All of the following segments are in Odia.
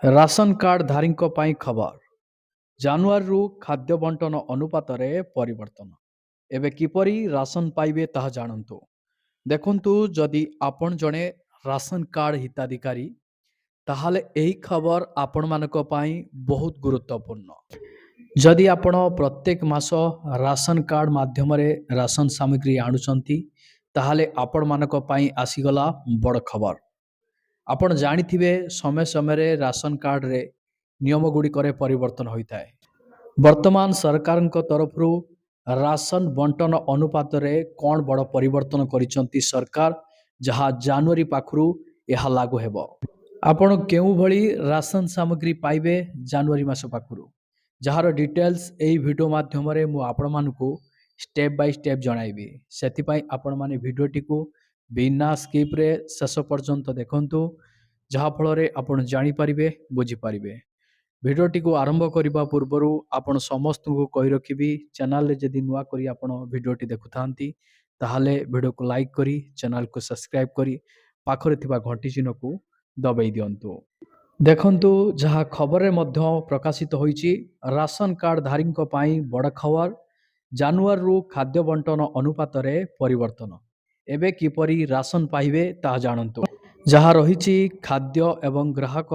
ରାସନ କାର୍ଡ଼ଧାରୀଙ୍କ ପାଇଁ ଖବର। ଜାନୁଆରୀରୁ ଖାଦ୍ୟ ବଣ୍ଟନ ଅନୁପାତରେ ପରିବର୍ତ୍ତନ। ଏବେ କିପରି ରାସନ ପାଇବେ, ତାହା ଜାଣନ୍ତୁ। ଦେଖନ୍ତୁ, ଯଦି ଆପଣ ଜଣେ ରାସନ କାର୍ଡ଼ ହିତାଧିକାରୀ, ତାହେଲେ ଏହି ଖବର ଆପଣମାନଙ୍କ ପାଇଁ ବହୁତ ଗୁରୁତ୍ୱପୂର୍ଣ୍ଣ। ଯଦି ଆପଣ ପ୍ରତ୍ୟେକ ମାସ ରାସନ କାର୍ଡ଼ ମାଧ୍ୟମରେ ରାସନ ସାମଗ୍ରୀ ଆଣୁଛନ୍ତି, ତାହେଲେ ଆପଣମାନଙ୍କ ପାଇଁ ଆସିଗଲା ବଡ଼ ଖବର। ଆପଣ ଜାଣିଥିବେ, ସମୟ ସମୟରେ ରାସନ କାର୍ଡ଼ରେ ନିୟମ ଗୁଡ଼ିକରେ ପରିବର୍ତ୍ତନ ହୋଇଥାଏ। ବର୍ତ୍ତମାନ ସରକାରଙ୍କ ତରଫରୁ ରାସନ ବଣ୍ଟନ ଅନୁପାତରେ କ'ଣ ବଡ଼ ପରିବର୍ତ୍ତନ କରିଛନ୍ତି ସରକାର, ଯାହା ଜାନୁଆରୀ ପାଖରୁ ଏହା ଲାଗୁ ହେବ। ଆପଣ କେଉଁଭଳି ରାସନ ସାମଗ୍ରୀ ପାଇବେ ଜାନୁଆରୀ ମାସ ପାଖରୁ, ଯାହାର ଡିଟେଲ୍ସ ଏହି ଭିଡ଼ିଓ ମାଧ୍ୟମରେ ମୁଁ ଆପଣମାନଙ୍କୁ ଷ୍ଟେପ୍ ବାଇ ଷ୍ଟେପ୍ ଜଣାଇବି। ସେଥିପାଇଁ ଆପଣମାନେ ଭିଡ଼ିଓଟିକୁ ବିନା ସ୍କିପ୍ରେ ଶେଷ ପର୍ଯ୍ୟନ୍ତ ଦେଖନ୍ତୁ, ଯାହାଫଳରେ ଆପଣ ଜାଣିପାରିବେ, ବୁଝିପାରିବେ। ଭିଡ଼ିଓଟିକୁ ଆରମ୍ଭ କରିବା ପୂର୍ବରୁ ଆପଣ ସମସ୍ତଙ୍କୁ କହି ରଖିବି, ଚ୍ୟାନେଲରେ ଯଦି ନୂଆ କରି ଆପଣ ଭିଡ଼ିଓଟି ଦେଖୁଥାନ୍ତି, ତାହେଲେ ଭିଡ଼ିଓକୁ ଲାଇକ୍ କରି, ଚ୍ୟାନେଲକୁ ସବସ୍କ୍ରାଇବ୍ କରି ପାଖରେ ଥିବା ଘଣ୍ଟି ଚିହ୍ନକୁ ଦବାଇ ଦିଅନ୍ତୁ। ଦେଖନ୍ତୁ, ଯାହା ଖବରରେ ମଧ୍ୟ ପ୍ରକାଶିତ ହୋଇଛି, ରାସନ କାର୍ଡ଼ଧାରୀଙ୍କ ପାଇଁ ବଡ଼ ଖବର। ଜାନୁଆରୀରୁ ଖାଦ୍ୟ ବଣ୍ଟନ ଅନୁପାତରେ ପରିବର୍ତ୍ତନ। ଏବେ କିପରି ରାସନ ପାଇବେ, ତାହା ଜାଣନ୍ତୁ। ଯାହା ରହିଛି, ଖାଦ୍ୟ ଏବଂ ଗ୍ରାହକ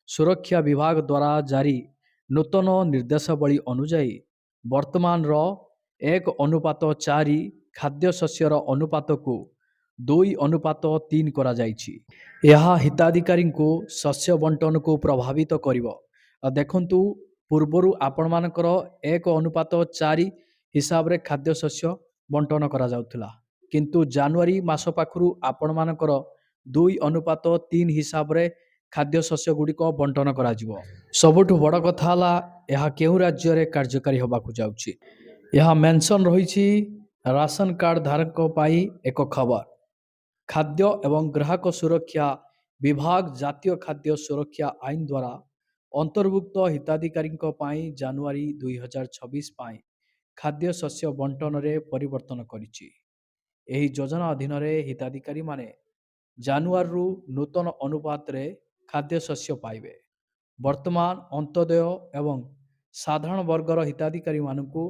ସୁରକ୍ଷା ବିଭାଗ ଦ୍ୱାରା ଜାରି ନୂତନ ନିର୍ଦ୍ଦେଶାବଳୀ ଅନୁଯାୟୀ ବର୍ତ୍ତମାନର 1:4 ଖାଦ୍ୟଶସ୍ୟର ଅନୁପାତକୁ 2:3 କରାଯାଇଛି। ଏହା ହିତାଧିକାରୀଙ୍କୁ ଶସ୍ୟ ବଣ୍ଟନକୁ ପ୍ରଭାବିତ କରିବ। ଆଉ ଦେଖନ୍ତୁ, ପୂର୍ବରୁ ଆପଣମାନଙ୍କର 1:4 ହିସାବରେ ଖାଦ୍ୟଶସ୍ୟ ବଣ୍ଟନ କରାଯାଉଥିଲା, କିନ୍ତୁ ଜାନୁଆରୀ ମାସ ପାଖରୁ ଆପଣମାନଙ୍କର 2:3 ହିସାବରେ ଖାଦ୍ୟଶସ୍ୟ ଗୁଡ଼ିକ ବଣ୍ଟନ କରାଯିବ। ସବୁଠୁ ବଡ଼ କଥା ହେଲା, ଏହା କେଉଁ ରାଜ୍ୟରେ କାର୍ଯ୍ୟକାରୀ ହେବାକୁ ଯାଉଛି, ଏହା ମେନସନ୍ ରହିଛି। ରାସନ କାର୍ଡ଼ ଧାରକଙ୍କ ପାଇଁ ଏକ ଖବର। ଖାଦ୍ୟ ଏବଂ ଗ୍ରାହକ ସୁରକ୍ଷା ବିଭାଗ ଜାତୀୟ ଖାଦ୍ୟ ସୁରକ୍ଷା ଆଇନ ଦ୍ୱାରା ଅନ୍ତର୍ଭୁକ୍ତ ହିତାଧିକାରୀଙ୍କ ପାଇଁ ଜାନୁଆରୀ 2026 ପାଇଁ ଖାଦ୍ୟଶସ୍ୟ ବଣ୍ଟନରେ ପରିବର୍ତ୍ତନ କରିଛି। ଏହି ଯୋଜନା ଅଧୀନରେ ହିତାଧିକାରୀମାନେ ଜାନୁଆରୀରୁ ନୂତନ ଅନୁପାତରେ ଖାଦ୍ୟଶସ୍ୟ ପାଇବେ। ବର୍ତ୍ତମାନ ଅନ୍ତ୍ୟୋଦୟ ଏବଂ ସାଧାରଣ ବର୍ଗର ହିତାଧିକାରୀମାନଙ୍କୁ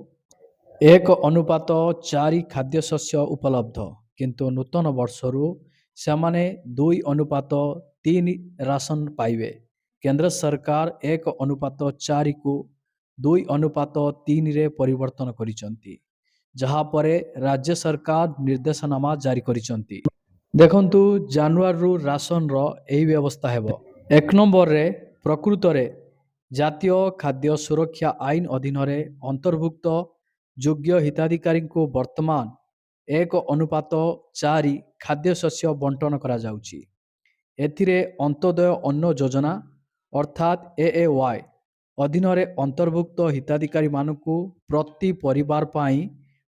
1:4 ଖାଦ୍ୟଶସ୍ୟ ଉପଲବ୍ଧ, କିନ୍ତୁ ନୂତନ ବର୍ଷରୁ ସେମାନେ 2:3 ରାସନ ପାଇବେ। କେନ୍ଦ୍ର ସରକାର 1:4କୁ 2:3ରେ ପରିବର୍ତ୍ତନ କରିଛନ୍ତି, ଯାହା ପରେ ରାଜ୍ୟ ସରକାର ନିର୍ଦ୍ଦେଶନାମା ଜାରି କରିଛନ୍ତି। ଦେଖନ୍ତୁ, ଜାନୁଆରୀରୁ ରାସନର ଏହି ବ୍ୟବସ୍ଥା ହେବ। ଏକ ନମ୍ବରରେ, ପ୍ରକୃତରେ ଜାତୀୟ ଖାଦ୍ୟ ସୁରକ୍ଷା ଆଇନ ଅଧୀନରେ ଅନ୍ତର୍ଭୁକ୍ତ ଯୋଗ୍ୟ ହିତାଧିକାରୀଙ୍କୁ ବର୍ତ୍ତମାନ 1:4 ଖାଦ୍ୟଶସ୍ୟ ବଣ୍ଟନ କରାଯାଉଛି। ଏଥିରେ ଅନ୍ତ୍ୟୋଦୟ ଅନ୍ନ ଯୋଜନା, ଅର୍ଥାତ୍ ଏଏୱାଇ ଅଧୀନରେ ଅନ୍ତର୍ଭୁକ୍ତ ହିତାଧିକାରୀମାନଙ୍କୁ ପ୍ରତି ପରିବାର ପାଇଁ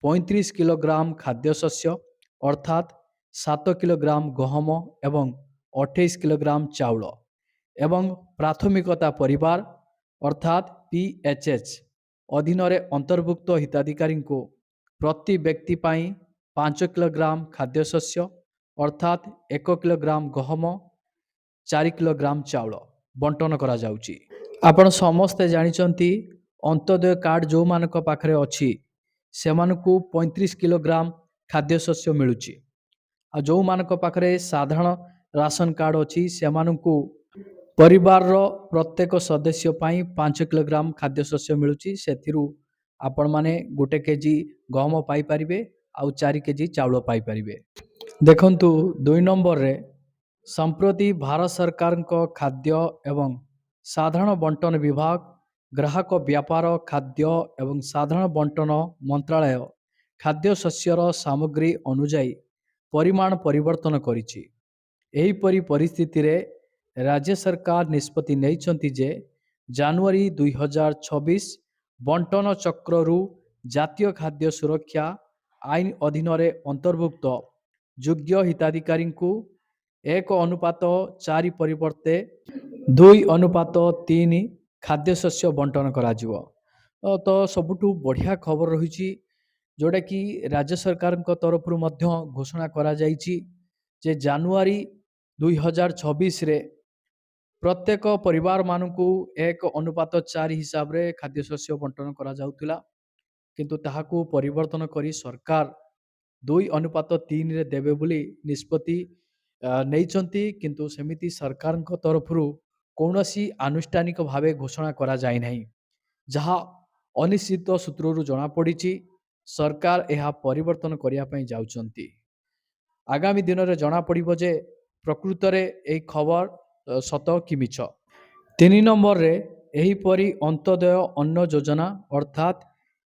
35 କିଲୋଗ୍ରାମ ଖାଦ୍ୟଶସ୍ୟ, ଅର୍ଥାତ୍ 7 କିଲୋଗ୍ରାମ ଗହମ ଏବଂ 28 କିଲୋଗ୍ରାମ ଚାଉଳ ଏବଂ ପ୍ରାଥମିକତା ପରିବାର, ଅର୍ଥାତ୍ ପିଏଚ୍ଏଚ୍ ଅଧୀନରେ ଅନ୍ତର୍ଭୁକ୍ତ ହିତାଧିକାରୀଙ୍କୁ ପ୍ରତି ବ୍ୟକ୍ତି ପାଇଁ 5 କିଲୋଗ୍ରାମ ଖାଦ୍ୟଶସ୍ୟ, ଅର୍ଥାତ୍ 1 କିଲୋଗ୍ରାମ ଗହମ, 4 କିଲୋଗ୍ରାମ ଚାଉଳ ବଣ୍ଟନ କରାଯାଉଛି। ଆପଣ ସମସ୍ତେ ଜାଣିଛନ୍ତି, ଅନ୍ତ୍ୟୋଦୟ କାର୍ଡ଼ ଯେଉଁମାନଙ୍କ ପାଖରେ ଅଛି, ସେମାନଙ୍କୁ 35 କିଲୋଗ୍ରାମ ଖାଦ୍ୟଶସ୍ୟ ମିଳୁଛି। ଆଉ ଯେଉଁମାନଙ୍କ ପାଖରେ ସାଧାରଣ ରାସନ କାର୍ଡ଼ ଅଛି, ସେମାନଙ୍କୁ ପରିବାରର ପ୍ରତ୍ୟେକ ସଦସ୍ୟ ପାଇଁ 5 କିଲୋଗ୍ରାମ ଖାଦ୍ୟଶସ୍ୟ ମିଳୁଛି। ସେଥିରୁ ଆପଣମାନେ 1 କେଜି ଗହମ ପାଇପାରିବେ ଆଉ 4 କେଜି ଚାଉଳ ପାଇପାରିବେ। ଦେଖନ୍ତୁ, ଦୁଇ ନମ୍ବରରେ, ସମ୍ପ୍ରତି ଭାରତ ସରକାରଙ୍କ ଖାଦ୍ୟ ଏବଂ ସାଧାରଣ ବଣ୍ଟନ ବିଭାଗ, ଗ୍ରାହକ ବ୍ୟାପାର, ଖାଦ୍ୟ ଏବଂ ସାଧାରଣ ବଣ୍ଟନ ମନ୍ତ୍ରାଳୟ ଖାଦ୍ୟଶସ୍ୟର ସାମଗ୍ରୀ ଅନୁଯାୟୀ ପରିମାଣ ପରିବର୍ତ୍ତନ କରିଛି। ଏହିପରି ପରିସ୍ଥିତିରେ ରାଜ୍ୟ ସରକାର ନିଷ୍ପତ୍ତି ନେଇଛନ୍ତି ଯେ ଜାନୁଆରୀ 2026 ବଣ୍ଟନ ଚକ୍ରରୁ ଜାତୀୟ ଖାଦ୍ୟ ସୁରକ୍ଷା ଆଇନ ଅଧୀନରେ ଅନ୍ତର୍ଭୁକ୍ତ ଯୋଗ୍ୟ ହିତାଧିକାରୀଙ୍କୁ 1:4 ପରିବର୍ତ୍ତେ 2:3 ଖାଦ୍ୟଶସ୍ୟ ବଣ୍ଟନ କରାଯିବ। ତ ସବୁଠୁ ବଢ଼ିଆ ଖବର ରହିଛି, ଯେଉଁଟାକି ରାଜ୍ୟ ସରକାରଙ୍କ ତରଫରୁ ମଧ୍ୟ ଘୋଷଣା କରାଯାଇଛି ଯେ ଜାନୁଆରୀ 2026ରେ ପ୍ରତ୍ୟେକ ପରିବାରମାନଙ୍କୁ 1:4 ହିସାବରେ ଖାଦ୍ୟଶସ୍ୟ ବଣ୍ଟନ କରାଯାଉଥିଲା, କିନ୍ତୁ ତାହାକୁ ପରିବର୍ତ୍ତନ କରି ସରକାର 2:3ରେ ଦେବେ ବୋଲି ନିଷ୍ପତ୍ତି ନେଇଛନ୍ତି। କିନ୍ତୁ ସେମିତି ସରକାରଙ୍କ ତରଫରୁ କୌଣସି ଆନୁଷ୍ଠାନିକ ଭାବେ ଘୋଷଣା କରାଯାଇନାହିଁ। ଯାହା ଅନିଶ୍ଚିତ ସୂତ୍ରରୁ ଜଣାପଡ଼ିଛି, ସରକାର ଏହା ପରିବର୍ତ୍ତନ କରିବା ପାଇଁ ଯାଉଛନ୍ତି। ଆଗାମୀ ଦିନରେ ଜଣାପଡ଼ିବ ଯେ ପ୍ରକୃତରେ ଏହି ଖବର ସତ କି ମିଛ। 3 ନମ୍ବରରେ, ଏହିପରି ଅନ୍ତ୍ୟୋଦୟ ଅନ୍ନ ଯୋଜନା ଅର୍ଥାତ୍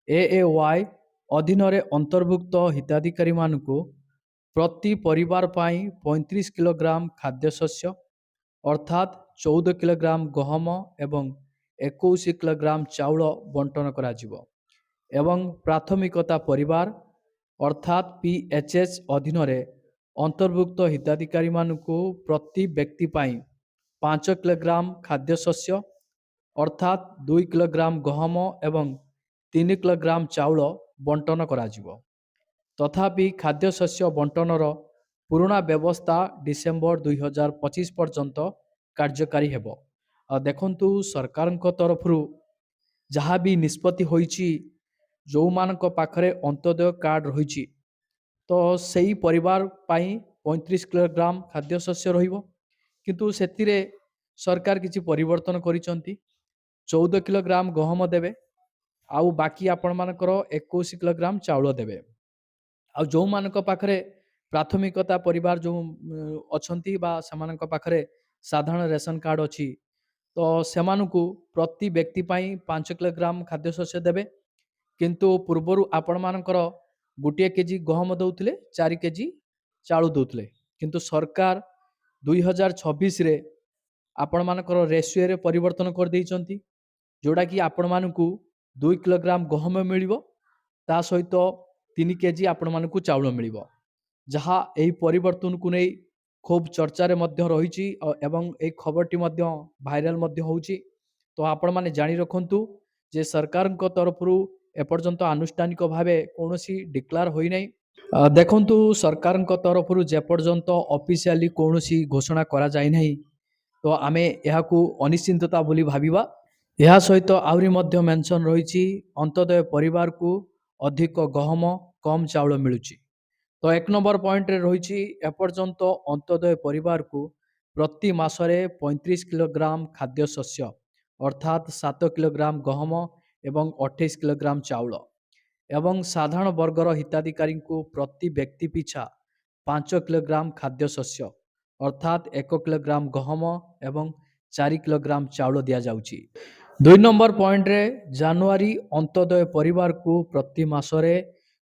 ଏଏୱାଇ ଅଧୀନରେ ଅନ୍ତର୍ଭୁକ୍ତ ହିତାଧିକାରୀମାନଙ୍କୁ ପ୍ରତି ପରିବାର ପାଇଁ 35 କିଲୋଗ୍ରାମ ଖାଦ୍ୟଶସ୍ୟ ଅର୍ଥାତ୍ 14 କିଲୋଗ୍ରାମ ଗହମ ଏବଂ 21 କିଲୋଗ୍ରାମ ଚାଉଳ ବଣ୍ଟନ କରାଯିବ ଏବଂ ପ୍ରାଥମିକତା ପରିବାର ଅର୍ଥାତ୍ ପିଏଚ୍ଏଚ୍ ଅଧୀନରେ ଅନ୍ତର୍ଭୁକ୍ତ ହିତାଧିକାରୀମାନଙ୍କୁ ପ୍ରତି ବ୍ୟକ୍ତି ପାଇଁ 5 କିଲୋଗ୍ରାମ ଖାଦ୍ୟଶସ୍ୟ ଅର୍ଥାତ୍ 2 କିଲୋଗ୍ରାମ ଗହମ ଏବଂ 3 କିଲୋଗ୍ରାମ ଚାଉଳ ବଣ୍ଟନ କରାଯିବ। ତଥାପି ଖାଦ୍ୟଶସ୍ୟ ବଣ୍ଟନର ପୁରୁଣା ବ୍ୟବସ୍ଥା ଡିସେମ୍ବର 2025 ପର୍ଯ୍ୟନ୍ତ କାର୍ଯ୍ୟକାରୀ ହେବ। ଆଉ ଦେଖନ୍ତୁ, ସରକାରଙ୍କ ତରଫରୁ ଯାହା ବି ନିଷ୍ପତ୍ତି ହୋଇଛି, ଯେଉଁମାନଙ୍କ ପାଖରେ ଅନ୍ତ୍ୟୋଦୟ କାର୍ଡ଼ ରହିଛି, ତ ସେଇ ପରିବାର ପାଇଁ 35 କିଲୋଗ୍ରାମ ଖାଦ୍ୟଶସ୍ୟ ରହିବ। କିନ୍ତୁ ସେଥିରେ ସରକାର କିଛି ପରିବର୍ତ୍ତନ କରିଛନ୍ତି। 14 କିଲୋଗ୍ରାମ ଗହମ ଦେବେ ଆଉ ବାକି ଆପଣମାନଙ୍କର 21 କିଲୋଗ୍ରାମ ଚାଉଳ ଦେବେ। ଆଉ ଯେଉଁମାନଙ୍କ ପାଖରେ ପ୍ରାଥମିକତା ପରିବାର ଯେଉଁ ଅଛନ୍ତି ବା ସେମାନଙ୍କ ପାଖରେ ସାଧାରଣ ରେସନ କାର୍ଡ଼ ଅଛି, ତ ସେମାନଙ୍କୁ ପ୍ରତି ବ୍ୟକ୍ତି ପାଇଁ 5 କିଲୋଗ୍ରାମ ଖାଦ୍ୟଶସ୍ୟ ଦେବେ। କିନ୍ତୁ ପୂର୍ବରୁ ଆପଣମାନଙ୍କର 1 କେଜି ଗହମ ଦେଉଥିଲେ, 4 କେଜି ଚାଉଳ ଦେଉଥିଲେ। କିନ୍ତୁ ସରକାର 2026ରେ ଆପଣମାନଙ୍କର ରେସିଓରେ ପରିବର୍ତ୍ତନ କରିଦେଇଛନ୍ତି, ଯେଉଁଟାକି ଆପଣମାନଙ୍କୁ 2 କିଲୋଗ୍ରାମ ଗହମ ମିଳିବ, ତା ସହିତ 3 କେଜି ଆପଣମାନଙ୍କୁ ଚାଉଳ ମିଳିବ। ଯାହା ଏହି ପରିବର୍ତ୍ତନକୁ ନେଇ ଖୁବ୍ ଚର୍ଚ୍ଚାରେ ମଧ୍ୟ ରହିଛି ଏବଂ ଏହି ଖବରଟି ମଧ୍ୟ ଭାଇରାଲ ମଧ୍ୟ ହେଉଛି। ତ ଆପଣମାନେ ଜାଣି ରଖନ୍ତୁ ଯେ ସରକାରଙ୍କ ତରଫରୁ ଏପର୍ଯ୍ୟନ୍ତ ଆନୁଷ୍ଠାନିକ ଭାବେ କୌଣସି ଡିକ୍ଲାର ହୋଇନାହିଁ। ଦେଖନ୍ତୁ, ସରକାରଙ୍କ ତରଫରୁ ଯେପର୍ଯ୍ୟନ୍ତ ଅଫିସିଆଲି କୌଣସି ଘୋଷଣା କରାଯାଇନାହିଁ, ତ ଆମେ ଏହାକୁ ଅନିଶ୍ଚିତତା ବୋଲି ଭାବିବା। ଏହା ସହିତ ଆହୁରି ମଧ୍ୟ ମେନସନ୍ ରହିଛି, ଅନ୍ତ୍ୟୋଦୟ ପରିବାରକୁ ଅଧିକ ଗହମ, କମ୍ ଚାଉଳ ମିଳୁଛି। ତ 1 ନମ୍ବର ପଏଣ୍ଟରେ ରହିଛି, ଏପର୍ଯ୍ୟନ୍ତ ଅନ୍ତ୍ୟୋଦୟ ପରିବାରକୁ ପ୍ରତି ମାସରେ 35 କିଲୋଗ୍ରାମ ଖାଦ୍ୟଶସ୍ୟ ଅର୍ଥାତ୍ 7 କିଲୋଗ୍ରାମ ଗହମ ଏବଂ 28 କିଲୋଗ୍ରାମ ଚାଉଳ ଏବଂ ସାଧାରଣ ବର୍ଗର ହିତାଧିକାରୀଙ୍କୁ ପ୍ରତି ବ୍ୟକ୍ତି ପିଛା 5 କିଲୋଗ୍ରାମ ଖାଦ୍ୟଶସ୍ୟ ଅର୍ଥାତ୍ 1 କିଲୋଗ୍ରାମ ଗହମ ଏବଂ 4 କିଲୋଗ୍ରାମ ଚାଉଳ ଦିଆଯାଉଛି। 2 ନମ୍ବର ପଏଣ୍ଟରେ, ଜାନୁଆରୀ ଅନ୍ତ୍ୟୋଦୟ ପରିବାରକୁ ପ୍ରତି ମାସରେ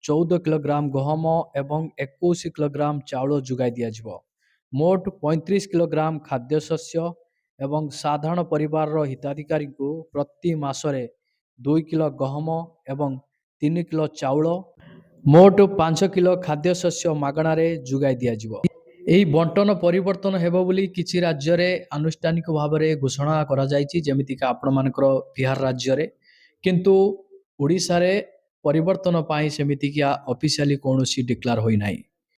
14 କିଲୋଗ୍ରାମ ଗହମ ଏବଂ 21 କିଲୋଗ୍ରାମ ଚାଉଳ ଯୋଗାଇ ଦିଆଯିବ। ମୋଟ 35 କିଲୋଗ୍ରାମ ଖାଦ୍ୟଶସ୍ୟ ଏବଂ ସାଧାରଣ ପରିବାରର ହିତାଧିକାରୀଙ୍କୁ ପ୍ରତି ମାସରେ 2 କିଲୋ ଗହମ ଏବଂ 3 କିଲୋ ଚାଉଳ, ମୋଟ 5 କିଲୋ ଖାଦ୍ୟଶସ୍ୟ ମାଗଣାରେ ଯୋଗାଇ ଦିଆଯିବ। ଏହି ବଣ୍ଟନ ପରିବର୍ତ୍ତନ ହେବ ବୋଲି କିଛି ରାଜ୍ୟରେ ଆନୁଷ୍ଠାନିକ ଭାବରେ ଘୋଷଣା କରାଯାଇଛି, ଯେମିତିକି ଆପଣମାନଙ୍କର ବିହାର ରାଜ୍ୟରେ। କିନ୍ତୁ ଓଡ଼ିଶାରେ ପରିବର୍ତ୍ତନ ପାଇଁ ସେମିତିକା ଅଫିସିଆଲି କୌଣସି ଡିକ୍ଲାର ହୋଇନାହିଁ।